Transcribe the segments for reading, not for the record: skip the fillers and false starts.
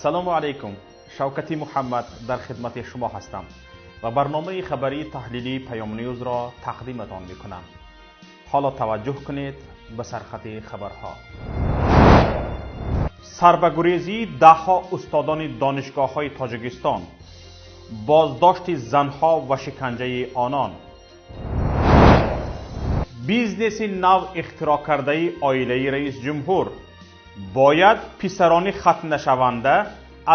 Салому алайкум. Шавкати Муҳаммад дар хидмати шумо ҳастам ва барномаи хабарии таҳлилии Паём Ньюзро тақдиматон мекунам. Ҳоло таваҷҷӯҳ кунед ба сархати хабарҳо. Сарбагурезии даҳҳо устодони донишгоҳҳои Тоҷикистон, боздошти занҳо ва шиканҷаи онон, бизнеси нав ихтироъ кардаи оилаи раисҷумҳур, бояд писарони хатмнашаванда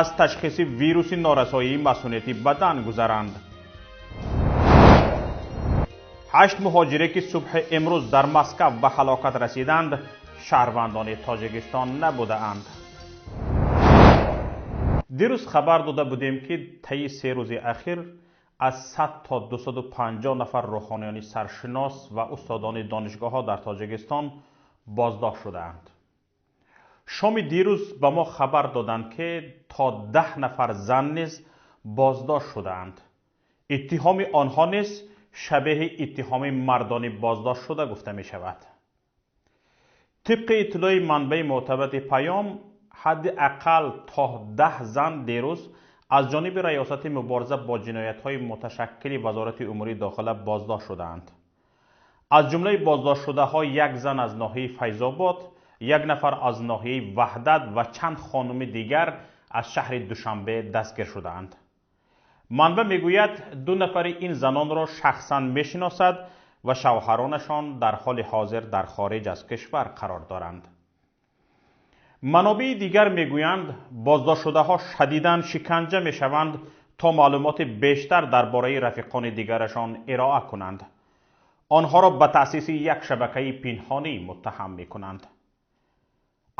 аз ташхиси вируси норасоии масунияти бадан гузаранд. 8 муҳоҷире ки субҳи имрӯз дар Москав ба ҳалокат расиданд, шаҳрвандони Тоҷикистон набудаанд. Дирӯз хабар дода будем, ки таи 3 рӯзи ахир аз 100 то 250 нафар рӯҳониёни саршинос ва устодони донишгоҳҳо дар Тоҷикистон боздошт шудаанд. Шоми дирӯз ба мо хабар доданд, ки то 10 нафар зан низ боздошт шудаанд. Иттиҳоми онҳо низ шабеҳи иттиҳоми мардони боздоштшуда гуфта мешавад. Тибқи иттилои манбаи мӯътабари Паём, ҳадди ақал то 10 зан дирӯз аз ҷониби Раёсати мубориза бо ҷиноятҳои муташаккили Вазорати умури дохила боздошт шудаанд. Аз ҷумлаи боздоштшудаҳо як зан аз ноҳияи Файзобод, як нафар аз ноҳияи Ваҳдат ва чанд хонуми дигар аз шаҳри Душанбе дастгир шудаанд. Манбаъ мегӯяд, 2 нафари ин занонро шахсан мешиносад ва шавҳаронашон дар ҳоли ҳозир дар хориҷ аз кишвар қарор доранд. Манобеи дигар мегӯянд, боздоштшудаҳо шадидан шиканҷа мешаванд то маълумоти бештар дар бораи рафиқони дигарашон ироа кунанд. Онҳоро ба таъсиси як шабакаи пинҳонӣ муттаҳам мекунанд.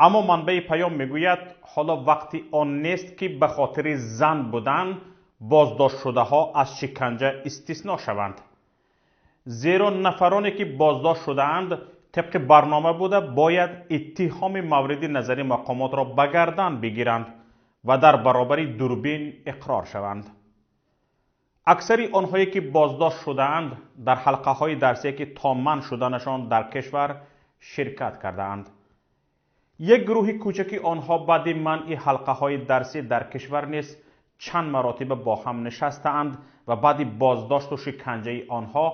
Аммо манбаи Паём мегӯяд, ҳоло вақти он нест, ки ба хотири зан будан боздоштшудаҳо аз шиканҷа истисно шаванд. Зеро нафароне ки боздошт шудаанд тибқи барнома буда бояд иттиҳоми мавриди назари мақомотро ба гардан бигиранд ва дар баробари дурбин иқрор шаванд. Аксари онҳое ки боздошт шудаанд дар ҳалқаҳои дарсие ки то манъ шуданашон дар кишвар ширкат кардаанд. Як гурӯҳи кӯчаки онҳо баъди манъи ҳалқаҳои дарсӣ дар кишвар низ чанд маротиба бо ҳам нишастаанд ва баъди боздошту шиканҷаи онҳо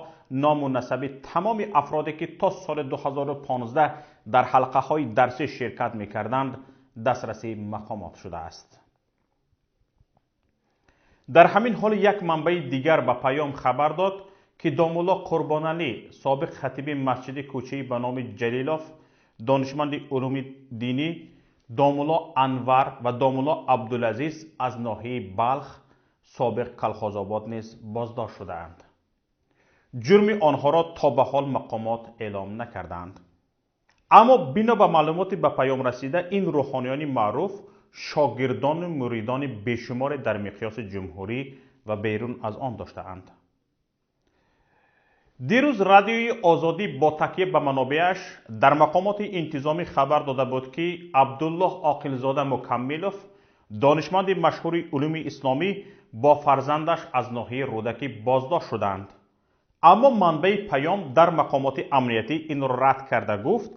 ному насаби тамоми афроде ки то соли 2015 дар ҳалқаҳои дарсӣ ширкат мекарданд дастраси мақомот шудааст. Дар ҳамин ҳол як манбаи дигар ба Паём хабар дод, ки домулло Қурбоналӣ, собиқ хатиби масҷиди кӯчаӣ ба номи Ҷалилов, донишманди улуми динӣ, домулло Анвар ва домулло Абдулазиз аз ноҳияи Балх, собиқ Калхозобод низ боздошт шудаанд. Ҷурми онҳоро то ба ҳол мақомот эълом накардаанд. Аммо бино ба маълумоти ба Паём расида, ин рӯҳониёни маъруф шогирдону муридони бешуморе дар миқёси ҷумҳурӣ ва берун аз он доштаанд. Дирӯз Радиои Озодӣ бо такя ба манобеаш дар мақомоти интизомӣ хабар дода буд, ки Абдуллоҳ Оқилзода Мукаммилов, донишманди машҳури улуми исломӣ, бо фарзандаш аз ноҳияи Рӯдакӣ боздошт шуданд. Аммо манбаи Паём дар мақомоти амниятӣ инро рад карда гуфт,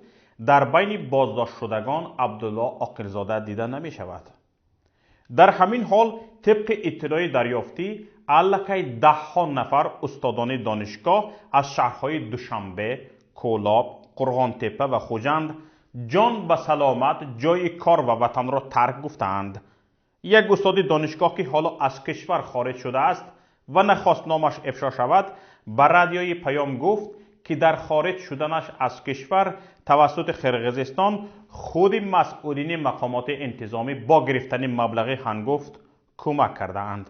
дар байни боздоштшудагон Абдуллоҳ Оқилзода дида намешавад. Дар ҳамин ҳол тибқи иттилои дарёфтӣ, аллакай даҳҳо нафар устодони донишгоҳ аз шаҳрҳои Душанбе, Кӯлоб, Қурғонтеппа ва Хуҷанд ҷон ба саломат ҷойи кор ва ватанро тарк гуфтаанд. Як устоди донишгоҳ, ки ҳоло аз кишвар хориҷ шудааст ва нахост номаш ифшо шавад, ба радиои Паём гуфт, ки дар хориҷ шуданаш аз кишвар тавассути Қирғизистон худи масъулини мақомоти интизомӣ бо гирифтани маблағи ҳангуфт кӯмак кардаанд.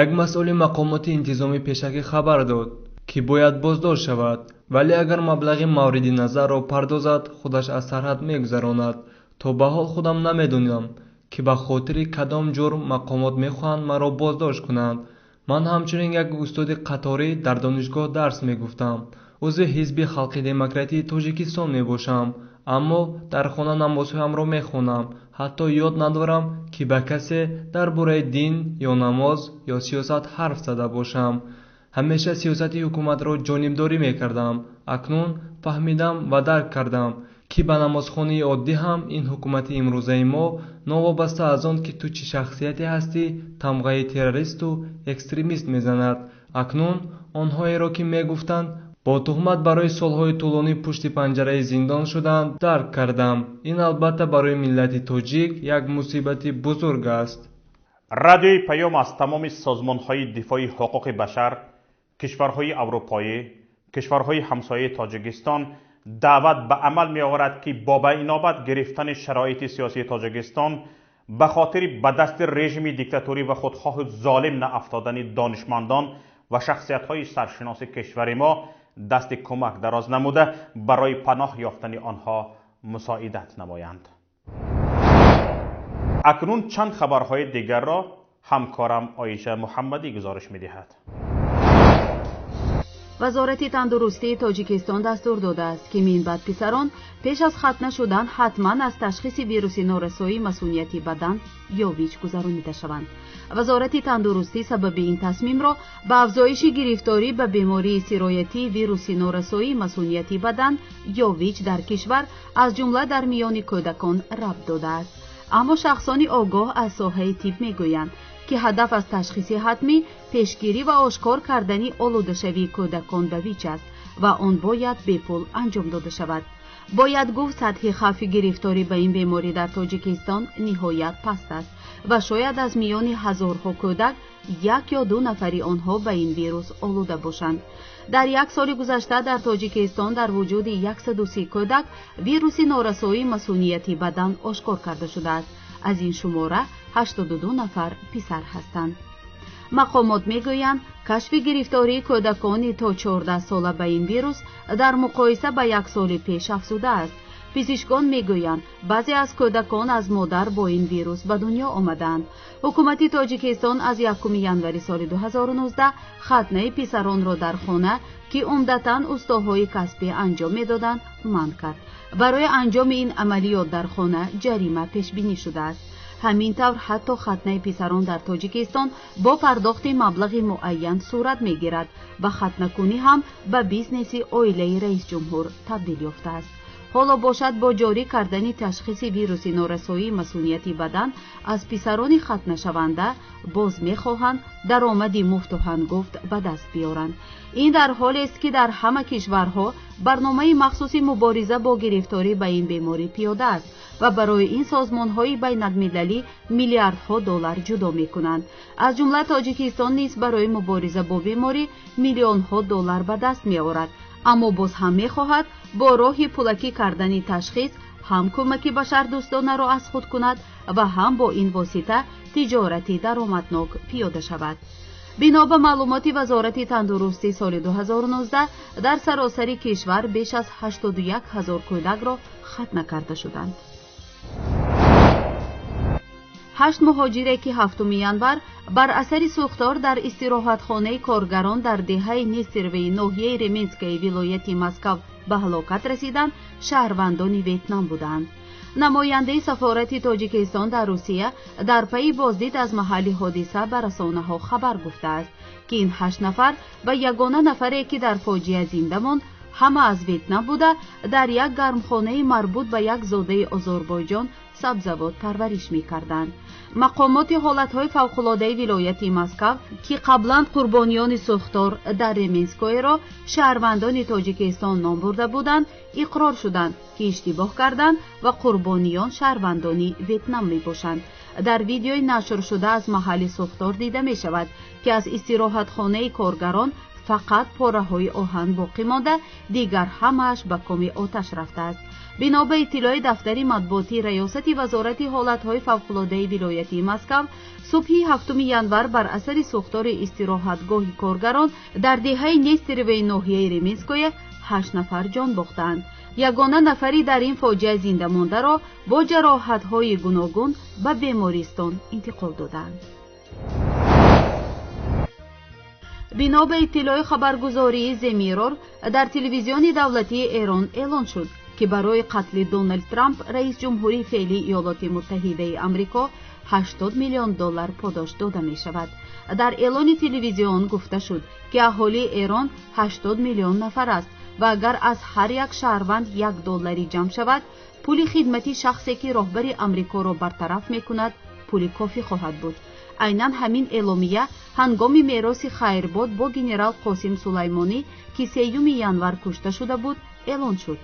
Як масъули мақомоти интизомӣ пешакӣ хабар дод, ки бояд боздошт шавад, вале агар маблағи мавриди назарро пардозад, худаш аз сарҳад мегузаронад. То ба ҳол худам намедонам, ки ба хотири кадом ҷурм мақомот мехоҳанд маро боздошт кунанд. Ман ҳамчунин як устоди қаторӣ дар донишгоҳ дарс мегуфтам. Узви Ҳизби Халқи Демократии Тоҷикистон мебошам, аммо дар хона намозҳоямро мехонам. Ҳатто ёд надорам, ки ба касе дар бораи дин ё намоз ё сиёсат ҳарф зада бошам. Ҳамеша сиёсати ҳукуматро ҷонибдорӣ мекардам. Акнун фаҳмидам ва дарк кардам, Ки ба намозхонии оддӣ ҳам ин ҳукумати имрӯзаи мо, новобаста аз он ки ту чӣ шахсияте ҳастӣ, тамғаи террористу экстремист мезанад. Акнун онҳоеро, ки мегуфтанд, бо туҳмат барои солҳои тӯлонӣ пушти панҷараи зиндон шудаанд, дарк кардам. Ин албатта барои миллати тоҷик як мусибати бузург аст. Радиои Паём аз тамоми созмонҳои дифои ҳуқуқи башар, кишварҳои аврупоӣ, кишварҳои ҳамсояи Тоҷикистон даъват ба амал меоварад, ки бо ба инобат гирифтани шароити сиёсии Тоҷикистон ба хотири ба дасти режими диктаторӣ ва худхоҳу золим наафтодани донишмандон ва шахсиятҳои саршиноси кишвари мо дасти кӯмак дароз намуда барои паноҳ ёфтани онҳо мусоидат намоянд. Акнун чанд хабарҳои дигарро ҳамкорам Оиша Муҳаммадӣ гузориш медиҳад. Вазорати тандурустии Тоҷикистон дастур додааст, ки минбаъд писарон пеш аз хатна шудан ҳатман аз ташхиси вируси норасоии масунияти бадан ё ВИЧ гузаронида шаванд. Вазорати тандурустӣ сабаби ин тасмимро ба афзоиши гирифторӣ ба бемории сироятии вируси норасоии масунияти бадан ё ВИЧ дар кишвар, аз ҷумла дар миёни кӯдакон, рабт додааст. Аммо шахсони огоҳ аз соҳаи тиб мегӯянд, ки ҳадаф аз ташхиси ҳатмӣ пешгирӣ ва ошкор кардани олудашавии кӯдакон ба ВИЧ аст ва он бояд бепул анҷом дода шавад. Бояд гуфт, сатҳи хавфи гирифторӣ ба ин беморӣ дар Тоҷикистон ниҳоят паст аст ва шояд аз миёни ҳазорҳо кӯдак як ё ду нафари онҳо ба ин вирус олуда бошанд. Дар як соли гузашта дар Тоҷикистон дар вуҷуди 130 кӯдак вируси норасоии масунияти бадан ошкор карда шудааст. Аз ин шумора 82 нафар писар ҳастанд. Мақомот мегӯянд, кашфи гирифтории кӯдакони то 14 сола ба ин вирус дар муқоиса ба як соли пеш афзудааст. Пизишкон мегӯянд, баъзе аз кӯдакон аз модар бо ин вирус ба дунё омадаанд. Ҳукумати Тоҷикистон аз 1 январи соли 2019 хатнаи писаронро дар хона, ки умдатан устоҳои касбӣ анҷом медоданд, манъ кард. Барои анҷоми ин амалиёт дар хона ҷарима пешбинӣ шудааст. Ҳамин тавр, ҳатто хатнаи писарон дар Тоҷикистон бо пардохти маблағи муайян сурат мегирад ва хатнакунӣ ҳам ба бизнеси оилаи раисҷумҳур табдил ёфтааст. Ҳоло бошад, бо ҷорӣ кардани ташхиси вируси норасоии масунияти бадан аз писарони хатнашаванда боз мехоҳанд даромади муфту ҳангуфт ба даст биёранд. Ин дар ҳолест, ки дар ҳама кишварҳо барномаи махсуси мубориза бо гирифторӣ ба ин беморӣ пиёда аст ва барои ин созмонҳои байналмилалӣ миллиардҳо доллар ҷудо мекунанд. Аз ҷумла Тоҷикистон низ барои мубориза бо беморӣ миллионҳо доллар ба даст меорад, аммо боз ҳам мехоҳад бо роҳи пулакӣ кардани ташхис ҳам кӯмаки башардӯстонаро аз худ кунад ва ҳам бо ин восита тиҷорати даромаднок пиёда шавад. Бино ба маълумоти Вазорати тандурустӣ, соли 2019 дар саросари кишвар беш аз 81 ҳазор кӯдакро хатна карда шуданд. Ҳашт муҳоҷире, ки 7 январ бар асари сӯхтор дар истироҳатхонаи коргарон дар деҳаи Нестеровии ноҳияи Ременскаи вилояти Москав ба ҳалокат расиданд, шаҳрвандони Ветнам буданд. Намояндаи сафорати Тоҷикистон дар Русия дар пайи боздид аз маҳалли ҳодиса ба расонаҳо хабар гуфтааст, ки ин ҳашт нафар ва ягона нафаре, ки дар фоҷиа зинда монд, ҳама аз Ветнам буда, дар як гармхонаи марбут ба як зодаи Озарбойҷон сабзавот парвариш мекарданд. Мақомоти ҳолатҳои фавқулодаи вилояти Москав, ки қаблан қурбониёни сӯхтор дар Ременскоеро шаҳрвандони Тоҷикистон ном бурда буданд, иқрор шуданд, ки иштибоҳ карданд ва қурбониён шаҳрвандони Ветнам мебошанд. Дар видеои нашршуда аз маҳалли сӯхтор дида мешавад, ки аз истироҳатхонаи коргарон фақат пораҳои оҳан боқӣ монда, дигар ҳамааш ба коми оташ рафтааст. Бино ба иттилои дафтари матбуотии раёсати Вазорати ҳолатҳои фавқулодаи вилояти Москав, субҳи 7 январ бар асари сӯхтори истироҳатгоҳи коргарон дар деҳаи Нестеровии ноҳияи Ременское ҳашт нафар ҷон бохтаанд. Ягона нафари дар ин фоҷиа зинда мондаро бо ҷароҳатҳои гуногун ба бемористон интиқол доданд. Бино ба иттилои хабаргузории Земирор, дар телевизиони давлатии Эрон эълон шуд, ки барои қатли Доналд Трамп, раис ҷумҳури феълии Иёлоти Муттаҳидаи Амрико, 80 миллион доллар подош дода мешавад. Дар эълони телевизион гуфта шуд, ки аҳолии Эрон 80 миллион нафар аст. Ва агар аз ҳар як шаҳрванд $1 ҷамъ шавад, пули хидмати шахсе, ки роҳбари Амрикоро бартараф мекунад, пули кофӣ хоҳад буд. Айнан ҳамин эъломия ҳангоми мероси хайрбод бо генерал Қосим Сулаймонӣ, ки 3 январ кушта шуда буд, эълон шуд.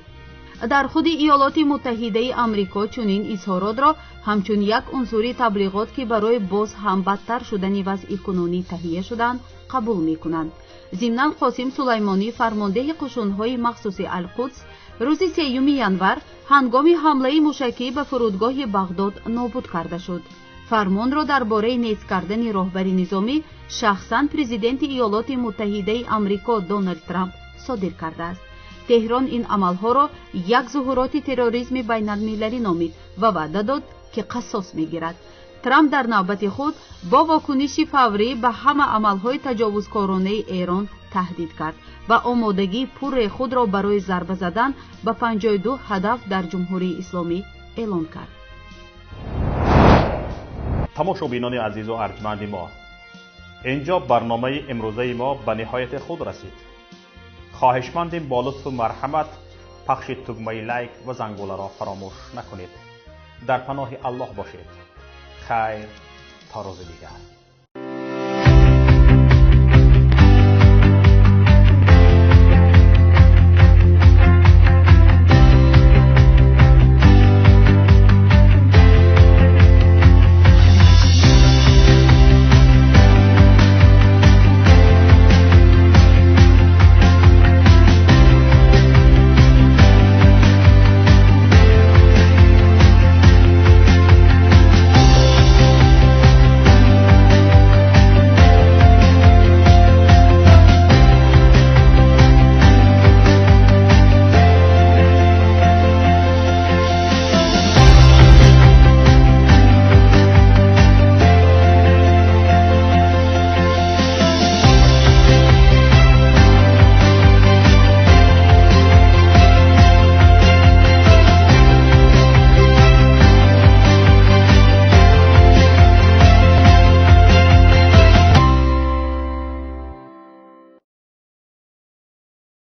Дар худи Иёлоти Муттаҳидаи Амрико чунин изҳоротро ҳамчун як унсури таблиғот, ки барои боз ҳам бадтар шудани вазъи кунунӣ таҳия шудаанд, қабул мекунанд. Зимнан Қосим Сулаймонӣ, фармондеҳи қушунҳои махсуси Алқудс, рӯзи 3 январ ҳангоми ҳамлаи мушакӣ ба фурудгоҳи Бағдод нобуд карда шуд. Фармонро дар бораи нест кардани роҳбари низомӣ шахсан президенти Иёлоти Муттаҳидаи Амрико Доналд Трамп содир кардааст. Теҳрон ин амалҳоро як зуҳуроти терроризми байналмилалӣ номид ва ваъда дод, ки қассос мегирад. Трамп дар навбати худ бо вокуниши фаврӣ ба ҳама амалҳои таҷовузкоронаи Эрон таҳдид кард ва омодагии пурраи худро барои зарба задан ба 52 ҳадаф дар Ҷумҳурии Исломӣ эълон кард. Тамошобинони азизу арҷманди мо, инҷо барномаи имрӯзаи мо ба ниҳояти худ расид. Хоҳишмандем бо лутфу марҳамат пахши тугмаи лайк ва зангуларо фаромӯш накунед. Дар паноҳи Аллоҳ бошед. Хайр, то рӯзи дигар.